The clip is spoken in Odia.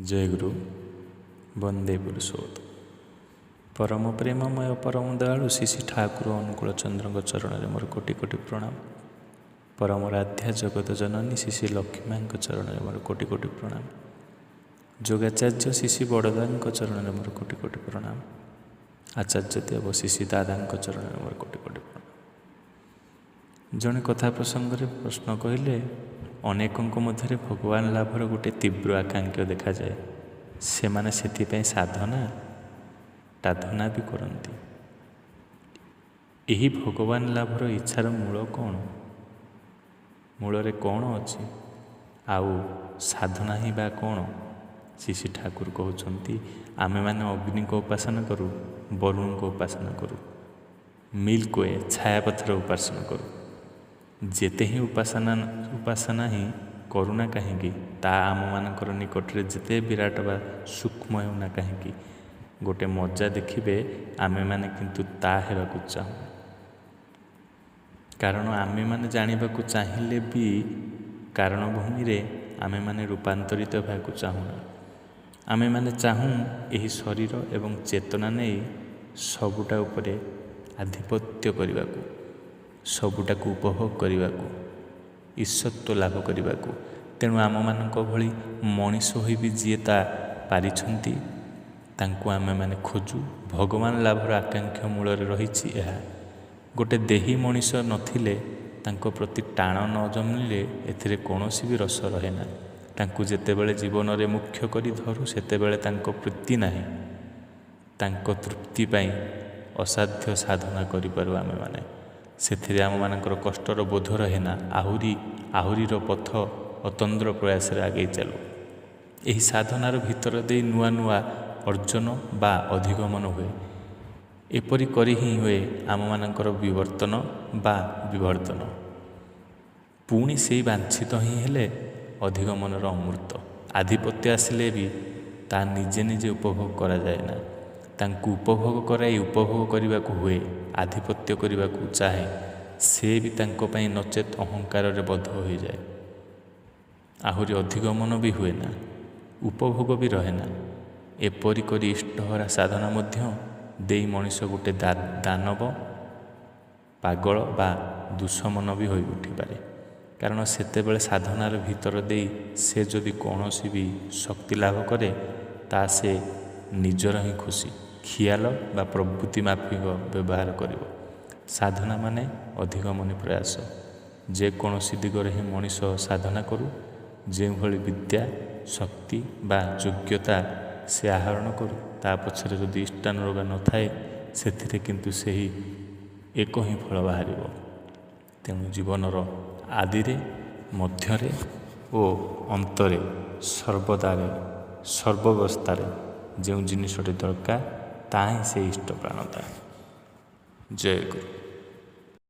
ଜୟ ଗୁରୁ, ବନ୍ଦେ ପୁରୁଷୋତ୍ତମ। ପରମ ପ୍ରେମମୟ ପରମ ଦୟାଳୁ ଶ୍ରୀ ଶ୍ରୀ ଠାକୁର ଅନୁକୂଳ ଚନ୍ଦ୍ରଙ୍କ ଚରଣରେ ମୋର କୋଟି କୋଟି ପ୍ରଣାମ। ପରମ ରାଧ୍ୟା ଜଗତ ଜନନୀ ଶ୍ରୀ ଶ୍ରୀ ଲକ୍ଷ୍ମୀମାଙ୍କ ଚରଣରେ ମୋର କୋଟି କୋଟି ପ୍ରଣାମ। ଯୋଗାଚାର୍ଯ୍ୟ ଶ୍ରୀ ଶ୍ରୀ ବଡ଼ଦାଙ୍କ ଚରଣରେ ମୋର କୋଟି କୋଟି ପ୍ରଣାମ। ଆଚାର୍ଯ୍ୟ ଦେବ ଶ୍ରୀ ଶ୍ରୀ ଦାଦାଙ୍କ ଚରଣରେ ମୋର କୋଟି କୋଟି ପ୍ରଣାମ। ଜଣେ କଥା ପ୍ରସଙ୍ଗରେ ପ୍ରଶ୍ନ କହିଲେ, ଅନେକଙ୍କ ମଧ୍ୟରେ ଭଗବାନ ଲାଭର ଗୋଟେ ତୀବ୍ର ଆକାଂକ୍ଷା ଦେଖାଯାଏ। ସେମାନେ ସେଥିପାଇଁ ସାଧନା ସାଧନା ବି କରନ୍ତି। ଏହି ଭଗବାନ ଲାଭର ଇଚ୍ଛାର ମୂଳ କ'ଣ? ମୂଳରେ କ'ଣ ଅଛି? ଆଉ ସାଧନା ହିଁ ବା କ'ଣ? ଶ୍ରୀ ଶ୍ରୀ ଠାକୁର କହୁଛନ୍ତି, ଆମେମାନେ ଅଗ୍ନିଙ୍କ ଉପାସନା କରୁ, ବରୁଣଙ୍କ ଉପାସନା କରୁ, ମିଲ୍କ we ଛାୟାପଥର ଉପାସନା କରୁ। ଯେତେ ହିଁ ଉପାସନା ହିଁ କରୁନା କାହିଁକି, ତା ଆମମାନଙ୍କର ନିକଟରେ ଯେତେ ବିରାଟ ବା ସୂକ୍ଷ୍ମ ହେଉନା କାହିଁକି, ଗୋଟେ ମଜା ଦେଖିବେ, ଆମେମାନେ କିନ୍ତୁ ତା ହେବାକୁ ଚାହୁଁ। କାରଣ ଆମେମାନେ ଜାଣିବାକୁ ଚାହିଁଲେ ବି କାରଣ ଭୂମିରେ ଆମେମାନେ ରୂପାନ୍ତରିତ ହେବାକୁ ଚାହୁଁନା। ଆମେମାନେ ଚାହୁଁ ଏହି ଶରୀର ଏବଂ ଚେତନା ନେଇ ସବୁଟା ଉପରେ ଆଧିପତ୍ୟ କରିବାକୁ, ସବୁଟାକୁ ଉପଭୋଗ କରିବାକୁ, ଈଶତ୍ୱ ଲାଭ କରିବାକୁ। ତେଣୁ ଆମମାନଙ୍କ ଭଳି ମଣିଷ ହୋଇ ବି ଯିଏ ତା ପାରିଛନ୍ତି, ତାଙ୍କୁ ଆମେମାନେ ଖୋଜୁ। ଭଗବାନ ଲାଭର ଆକାଂକ୍ଷା ମୂଳରେ ରହିଛି ଏହା। ଗୋଟେ ଦେହୀ ମଣିଷ ନଥିଲେ, ତାଙ୍କ ପ୍ରତି ଟାଣ ନ ଜମିଲେ ଏଥିରେ କୌଣସି ବି ରସ ରହେ ନା। ତାଙ୍କୁ ଯେତେବେଳେ ଜୀବନରେ ମୁଖ୍ୟ କରି ଧରୁ, ସେତେବେଳେ ତାଙ୍କ ପ୍ରୀତି ନାହିଁ। ତାଙ୍କ ତୃପ୍ତି ପାଇଁ ଅସାଧ୍ୟ ସାଧନା କରିପାରୁ ଆମେମାନେ। ସେଥିରେ ଆମମାନଙ୍କର କଷ୍ଟର ବୋଧ ରହେ ନା। ଆହୁରି ଆହୁରିର ପଥ ଅତନ୍ଦ୍ର ପ୍ରୟାସରେ ଆଗେଇ ଚାଲୁ। ଏହି ସାଧନାର ଭିତର ଦେଇ ନୂଆ ନୂଆ ଅର୍ଜନ ବା ଅଧିଗମନ ହୁଏ। ଏପରି କରି ହିଁ ହୁଏ ଆମମାନଙ୍କର ବିବର୍ତ୍ତନ ବା ବିବର୍ତ୍ତନ। ପୁଣି ସେଇ ବାଞ୍ଛିତ ହିଁ ହେଲେ ଅଧିଗମନର ଅମୃତ। ଆଧିପତ୍ୟ ଆସିଲେ ବି ତା ନିଜେ ନିଜେ ଉପଭୋଗ କରାଯାଏ ନା। ତାଙ୍କୁ ଉପଭୋଗ କରାଇ ଉପଭୋଗ କରିବାକୁ ହୁଏ। ଆଧିପତ୍ୟ କରିବାକୁ ଚାହେଁ ସେ ବି ତାଙ୍କ ପାଇଁ, ନଚେତ୍ ଅହଙ୍କାରରେ ବଦ୍ଧ ହୋଇଯାଏ। ଆହୁରି ଅଧିଗମନ ବି ହୁଏ ନା, ଉପଭୋଗ ବି ରହେ ନା। ଏପରି କରି ଇଷ୍ଟହରା ସାଧନା ମଧ୍ୟ ଦେଇ ମଣିଷ ଗୋଟେ ଦାନବ, ପାଗଳ ବା ଦୁଃଶମନ ବି ହୋଇ ଉଠିପାରେ। କାରଣ ସେତେବେଳେ ସାଧନାର ଭିତର ଦେଇ ସେ ଯଦି କୌଣସି ବି ଶକ୍ତି ଲାଭ କରେ, ତା ସେ ନିଜର ହିଁ ଖୁସି, ଖିଆଲ ବା ପ୍ରବୃତ୍ତି ମାଫିକ ବ୍ୟବହାର କରିବ। ସାଧନା ମାନେ ଅଧିଗମନୀ ପ୍ରୟାସ। ଯେକୌଣସି ଦିଗରେ ହିଁ ମଣିଷ ସାଧନା କରୁ, ଯେଉଁଭଳି ବିଦ୍ୟା, ଶକ୍ତି ବା ଯୋଗ୍ୟତା ସେ ଆହରଣ କରୁ, ତା ପଛରେ ଯଦି ଇଷ୍ଟାନୁରାଗ ନଥାଏ, ସେଥିରେ କିନ୍ତୁ ସେହି ଏକ ହିଁ ଫଳ ବାହାରିବ। ତେଣୁ ଜୀବନର ଆଦିରେ, ମଧ୍ୟରେ ଓ ଅନ୍ତରେ, ସର୍ବଦାରେ, ସର୍ବାବସ୍ଥାରେ ଯେଉଁ ଜିନିଷଟି ଦରକାର, ତାହା ହିଁ ସେ ଇଷ୍ଟ ପ୍ରାଣତା। ଜୟ ଗୁରୁ।